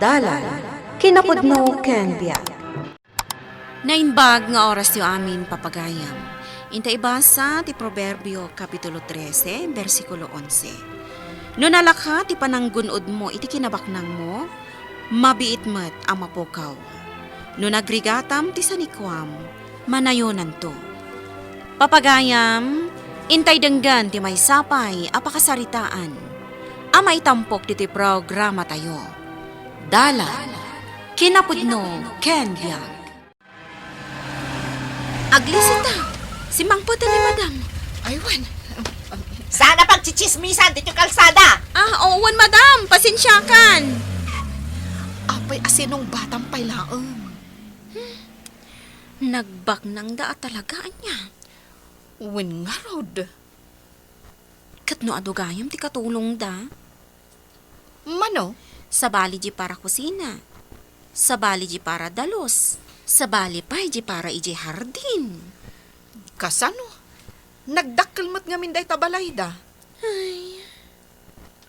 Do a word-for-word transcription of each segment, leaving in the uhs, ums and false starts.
Dalan, kinapudno ken biag. Naimbag nga orasyo amin, papagayam. Inta ibasa ti Proverbio, Kapitulo trese, bersikulo onse. No nalaka ti pananggun-odmo iti kinabaknangmo, mabiit met a mapukaw. No nagrigatam ti sanikuam, manayonanto. Papagayam, intay denggen ti maysa pay a pakasaritaan a maitampok ditoy programatayo. Dalan, kinapudno, ken biag. Aglisita, simmangpeten ni Madam. Ay, wen. Saan a pagtsitsismisan ditoy kalsada? Ah, oo, wen, Madam. Pasensiakan. Apay a sinungbatam pay laeng. Nagbaknangda a talaga, ania? Wen ngarud. Ket no adu gayam ti katulongda? Mano? Sabali di para kusina. Sabali di para dalus. Sabali pay di para idiay hardin. Kasano? Nagdakkel met ngamin dayta balayda. Ay,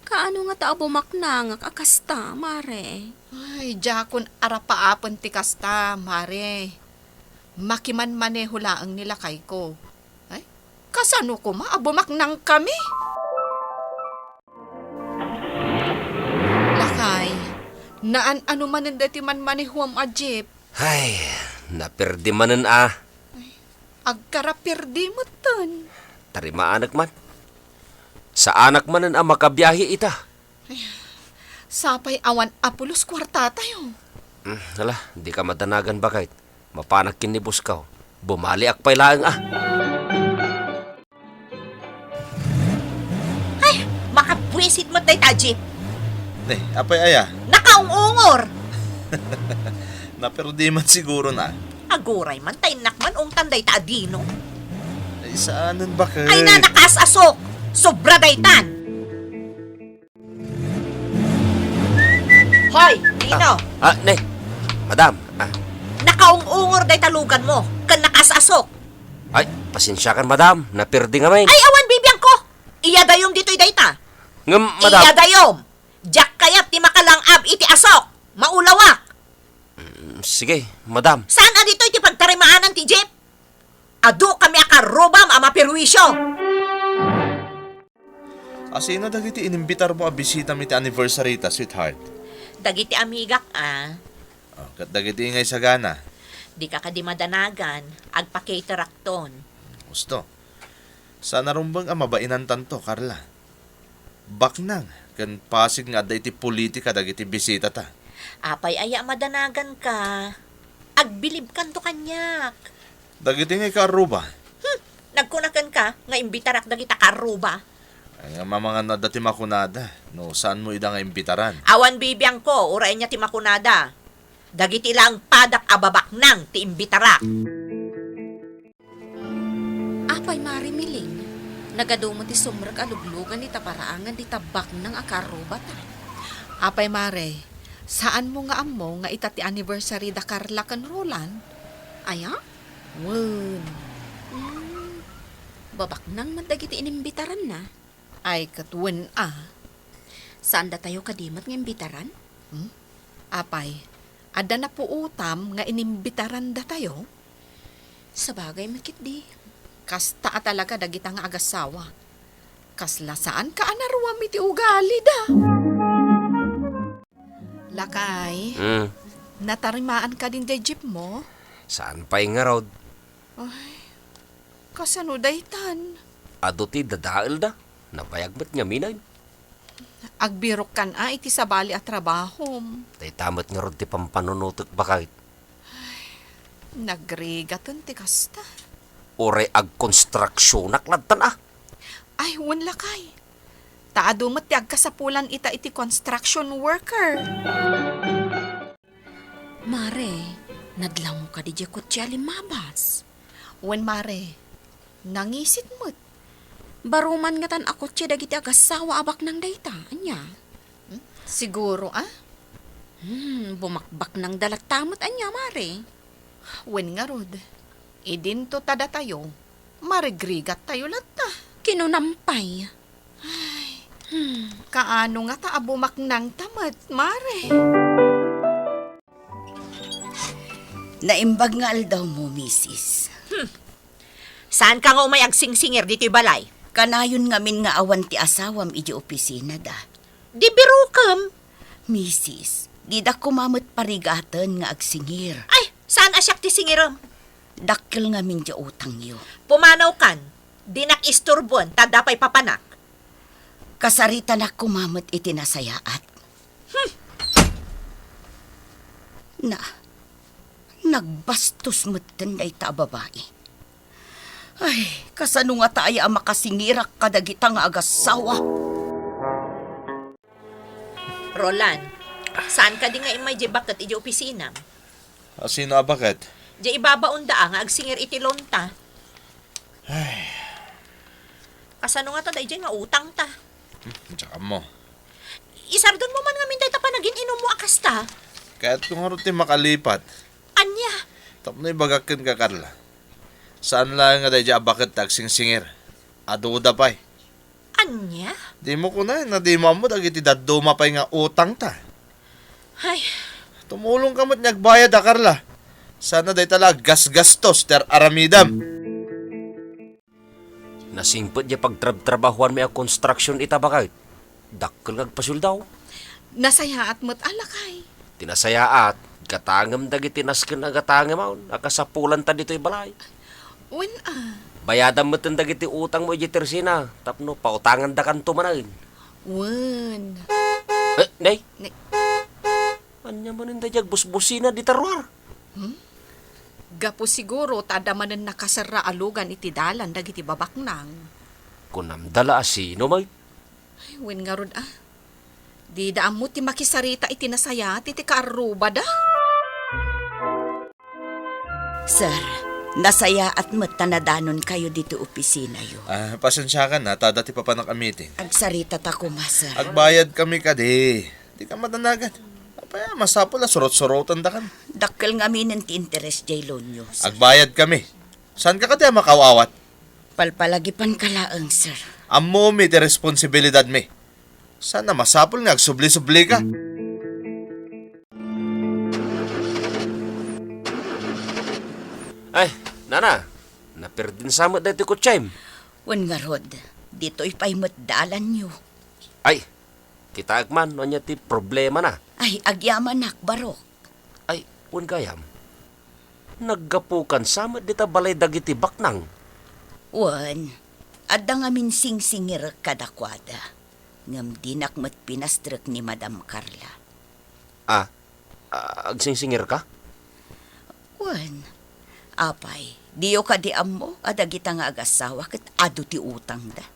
kaano ngata a bumaknangak a kasta, Mare? Ay, diakon arapaapen ti kasta, Mare. Makimanmaneho laeng ni lakayko. Ay, kasano koma a bumaknangkami? Lakay, naan-ano manen daytoy manmanehoam a jeep? Ay, naperdi manen a. Agkarapirdi metten. Tarimaanek man. Saanak manen a makabiahe ita. Ay, sapay awan a pulos kuartatayo. Mm, ala, dika madanagan, baket. Mapanak ken ni Buskaw. Bumaliak pay laeng a. Ay, makabwisit met dayta a jeep. Ne, apay aya? Nakaung-ungor. Naperdi man siguro na. Aguray man, ta innak man ungtan dayta a dino. Ay, saanen, baket? Ay, na, nakaas-asok. Sobra daytan. Hoy, Dino! Ah, ah, ne. Madam, ah. Nakaung-ungor dayta luganmo, ken nakaas-asok. Ay, pasensiakan, madam. Naperdi ngamin. Ay, awan bibiangko. Iyadayom ditoy dayta. Ngem, madam. Iyadayom. Diak kayat ti makalang-ab iti asok. Maulawak. Mm, sige, madam. Saan a ditoy ti pagtarimaanan ti jeep? Adu kami a karrubam a maperwisyo. Asino dagiti inimbitarmo a bisitam iti anniversary ta, sweetheart? Dagiti amigak a. Oh, ket dagiti ngay sagana? Dika kadi madanagan, agpa-caterakton. Husto. Saan a rumbeng a mabainantanto, Carla. Baknang ken pasig nga adda iti politika dagiti bisitata. Apay aya a madanaganka? Agbilibkanto kaniak. Dagiti ngay kaarruba? Hmm, nagkuna kenka nga imbitarak dagita kaarruba? Ay, nga mamangano adda ti makunada, no saanmo ida nga imbitaran? Awan bibiangko, uray ania ti makunada. Dagiti laeng padak a babaknang ti imbitarak. Apay, Mare Miling, nagadu met ti sumrek a luglugan ita paraangan dita baknang a kaarrubata. Apay, Mare, saanmo nga ammo nga ita ti anniversary da Carla ken Roland? Aya? Wen. Hmm, babaknang met dagiti inimbitaranna. Ay, ket wen a. Saan datayo kadi met nga imbitaran? Hmm? Apay, adda napuotam nga inimbitaran datayo? Sabagay met ketdi. Kasta a talaga dagita nga agassawa. Kasla saanka a naruam iti ugalida. Lakay, Hmm. natarimaan kadin diay jeepmo? Saan pay ngarud? Ay, kasano daytan? Adu ti dadaelda. Nabayag met ngamin. Agbirokkan a iti sabali a trabahom. Dayta met ngarud ti pampanunotek, baket. Ay, nagrigaten ti kasta. Uray agkonstruksionak lattan a. Ay, wen lakay. Ta adu met ti agkasapulan ita iti construction worker. Mare, nadlango kadi diay kotse a limmabas? Wen, Mare, nangisit met. Baro man ngatan a kotse dagiti agassawa a baknang dayta, ania? Hmm? Siguro, a? Hmm, bumakbaknangda latta met, ania, Mare? Wen ngarud, idinto ta datayo, marigrigattayo latta. Kinunam pay. Ay, hmm, kaano ngata a bumaknangta met, Mare? Naimbag nga aldawmo, misis. Hmm. Saanka nga umay agsingsingir ditoy balay? Kanayon ngamin nga awan ti asawam idiay opisinada. Di birokem. Misis, dida koma met parigaten nga agsingir. Ay, saan a siak ti singirem? Dakkel ngamin diay utangyo. Pumanaw kan, dinak isturboen, ta adda pay papanak. Kasaritanak koma met iti nasayaat. Hmm. Na, nagbastos metten dayta a babai. Ay, kasano ngata aya a makasingirak kadagita nga agassawa? Roland, saan kadi nga immay diay baket idiay opisinam? A, sino a baket? Diay ibabaonda a nga agsingir iti loanta. Ay. Kasano ngata daydiay nga utangta? Hmm, diak ammo. Isardengmo man ngamin dayta panagin-inummo a kasta. Kayatko ngarud ti makalipat. Ania? Tapno ibagak kenka, Carla. Saan laeng nga daydiay a baket ti agsingsingir. Aduda pay. Ania? Dimo kunaen a dimo ammo dagiti dadduma pay nga utangta. Ay. Tumulongka met nga agbayad a, Carla. Saan a dayta la aggasgastos ti ar-aramidam. Nasingpet diay pagtrabtrabahuanmi a construction ita, baket. Dakkel nga agpasueldo. Nasayaat met a, lakay. Ti nasayaat, gatangem dagiti nasken a gatangem a kasapulanta ditoy balay. Wen a. Bayadam metten dagiti utangmo idiay Tersina tapno pautangandakanto manen. Wen. Eh, nay? Ne- Ania manen daydiay agbusbusina dita ruar? Hmm? Gapu siguro ta adda manen nakaserra a lugan iti dalan dagiti babaknang. Kunamda la a sino met? Ay, wen ngarud a. Dida ammo ti makisarita iti nasayaat iti kaarrubada. Sir, nasayaat met ta nadanonkayo ditoy opisinayo. Ah, pasensiakan a, ta adda ti papanak a meeting. Agsaritata koma, sir. Agbayadkami kadi. Dika madanagan. Apay a, masapul a surot-surotendakan. Dakkel ngaminen ti interes diay loan-yo, sir. Agbayadkami. Saanka kadi a makaaw-awat? Palpalagipanka laeng, sir. Ammomi ti responsibilidadmi. Saan a masapul nga agsubli-sublika. Ay, nana, naperdin sa met daytoy kotsem. Wen ngarud, ditoy pay met dalanyo. Ay, kitaek man no ania ti problemana. Ay, agyamanak, barok. Ay, wen gayam. Naggapukan sa met dita balay dagiti baknang. Wen, adda ngamin singsingirek kadakuada. Ngem dinak met pinastrek ni Madam Carla. Ah, ah, agsingsingirka? Wen, apay, diyo kadi ammo a dagita nga agassawa ket adu ti utangda?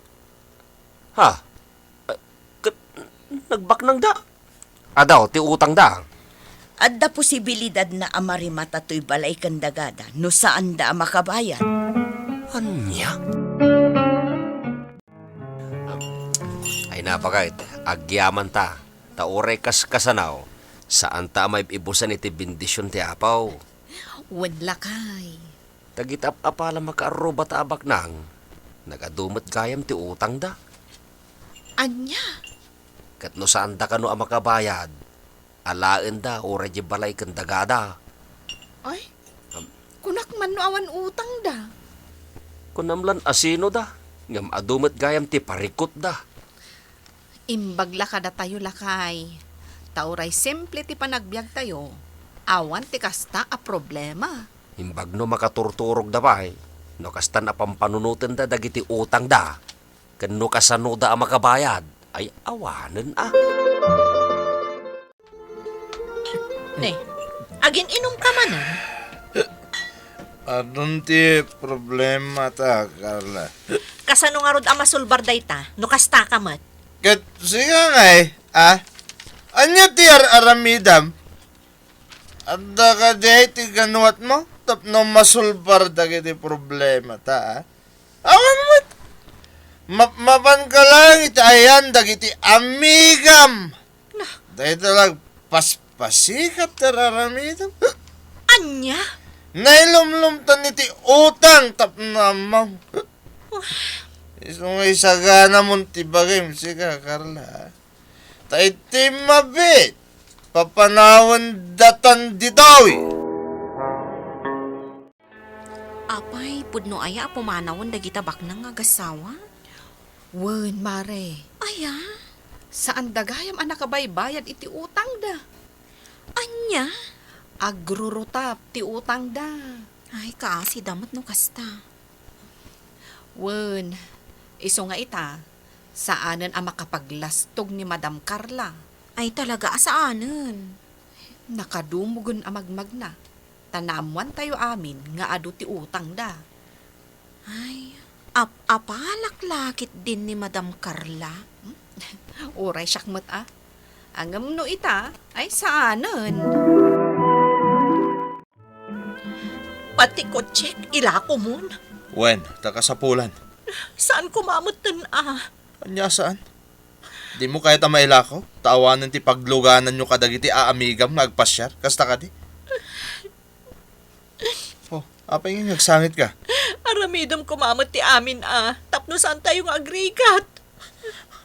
Ha? Ah, ket nagbaknangda? Adu ti utangda? Adda posibilidadna a marimata toy balay ken dagada no saanda a makabayad. Ania? Ay, napaket, agyamanta, ta uray kaskasano, saanta a maib-ibusan iti bendision ti Apo. Wen lakay. Dagiti ap-apala makaarrubata a baknang, nagadu met gayam ti utangda. Ania? Ket no saanda kano a makabayad, alaenda uray diay balay ken dagada. Ay, kunak man no awan utangda. Kunam lan a sinoda, ngem adu met gayam ti parikutda. Imbag la kadatayo, lakay. Ta uray simple ti panagbiagtayo, awan ti kasta a problema. Imbag no makaturturogda pay, no kastan a pampanunotenda dagiti utangda, ken no kasanoda a makabayad, ay awanen a. Ne, agin-inumka manen? Adun ti problemata, Carla. Kasano ngarud a masolbar dayta, no kastaka met? Ket sika ngay, a? Ania ti ar-aramidam? Adda kadi ti kanuatmo tapno masolbar dagiti problemata, a? Awan met. Map-, mapanka laeng iti ayan dagiti amigam. Nah. Dayta la agpaspasikat ti ar-aramidem. Ania? Nailumlumtan iti utang tapno ammo. Isu nga isaganamon ti bagim, sika, Carla. Ta iti mabiit, papanawendatan ditoy. Apay, pudno aya a pumanawen dagita baknang nga agassawa? Wen, mare. Aya? Saanda gayam a nakabaybayad iti utangda. Ania? Agrurutap ti utangda. Ay, kaasida met no kasta. Wen, isu nga ita, saanen a makapaglastog ni Madam Carla. Ay, talaga a saanen. Nakadumogen a magmagna, ta naammoantayo amin nga adu ti utangda. Ay, ap-apalak la ketdin ni Madam Carla? Hmm? Uray siak met a. Ngem no ita, ay saanen. Pati kotsek, ilakomon. Wen, ta kasapulan. Saan koma metten a? Ania saan? Dimo kayat a mailako? Ta awanen ti paglugananyo kadagiti aamigam nga agpasiar, kasta kadi? Oh, apay nga agsangit ka? Aramidem koma met ti amin a, tapno saantayo nga agrigat.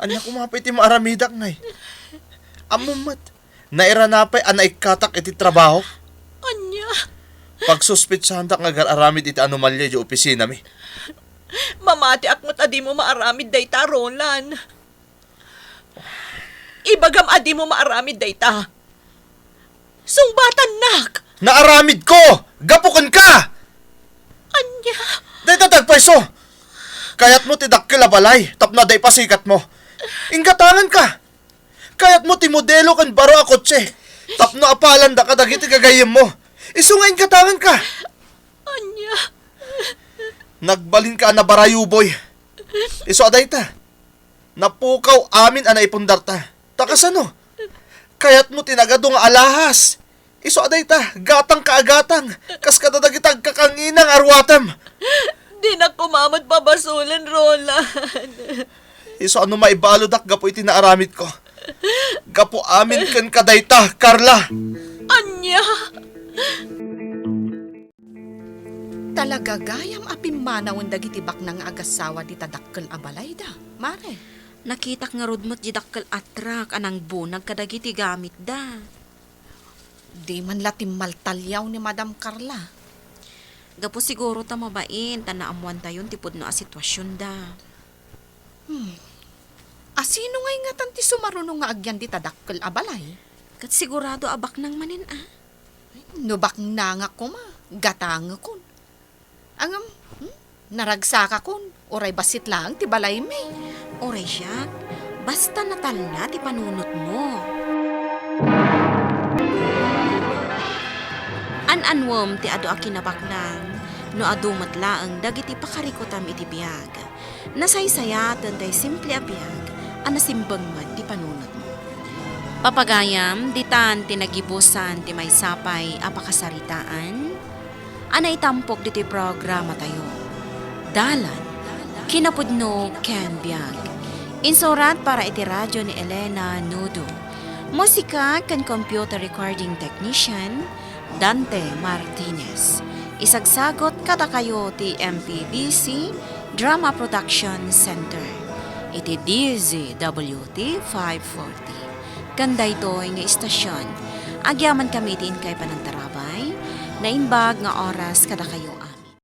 Ania koma pay ti maaramidak, nay? Ammom met, nairana pay a naikkatak iti trabaho. Ania? Pagsuspetsahandak nga agar-aramid iti anomalia iti opisinami. Mamatiak met a dimo maaramid dayta, Roland. Ibagam a dimo maaramid dayta. Sungbatannak! Naaramidko! Gapu kenka! Ania? Dayta ti agpayso! Kayatmo ti dakkel a balay tapno adda ipasikatmo. Inggatanganka! Kayatmo ti modelo ken baro a kotse tapno apalanda kadagiti gagayyemmo. Isu nga inggatanganka! Ania? Nagbalinka a nabarayuboy. Isu a dayta. Napukaw amin a naipundarta. Ta kasano? Kayatmo ti nagadu nga alahas. Isu a dayta, gatangka a gatang, kas kadagita agkakangina nga aruatem. Dinak koma met pabasolen, Roland. Isu a no maibaludak gapu iti naaramidko. Gapu amin kenka dayta, Carla. Ania? Talaga gayam a pimmanawen dagiti baknang nga agassawa dita dakkel a balayda, mare. Nakitak ngarud met di dakkel a truck a nangbunag kadagiti gamitda. Di man la timmaltaliaw ni Madam Carla. Gapu siguro ta mabain ta naammoantayon ti pudno a situasionda. Hmm. Asino ngay ngatan ti sumaruno nga agyan dita dakkel a balay? Ket sigurado a baknang manen a. No baknangak koma, gatangekon. Ngem, hmm? Naragsakakon, uray bassit laeng ti balaymi. Uray siak, basta natalna ti panunotmo. An-annuem ti adu a kinabaknang no adu met laeng dagiti pakarikutam iti biag. Nasaysayaten tay simple a biag a nasimbeng met ti panunotmo. Papagayam, ditan ti nagibusan ti maysa pay a pakasaritaan a naitampok ditoy programatayo. Dalan, kinapudno ken biag. Insurat para iti radio ni Elena Nudo. Musika ken computer recording technician, Dante Martinez. Isagsagot kadakayo ti M P B C Drama Production Center iti D Z W T five forty. Ken daytoy nga istasion, agyamankami iti inkay panagtarabay, naimbag nga oras kadakayo a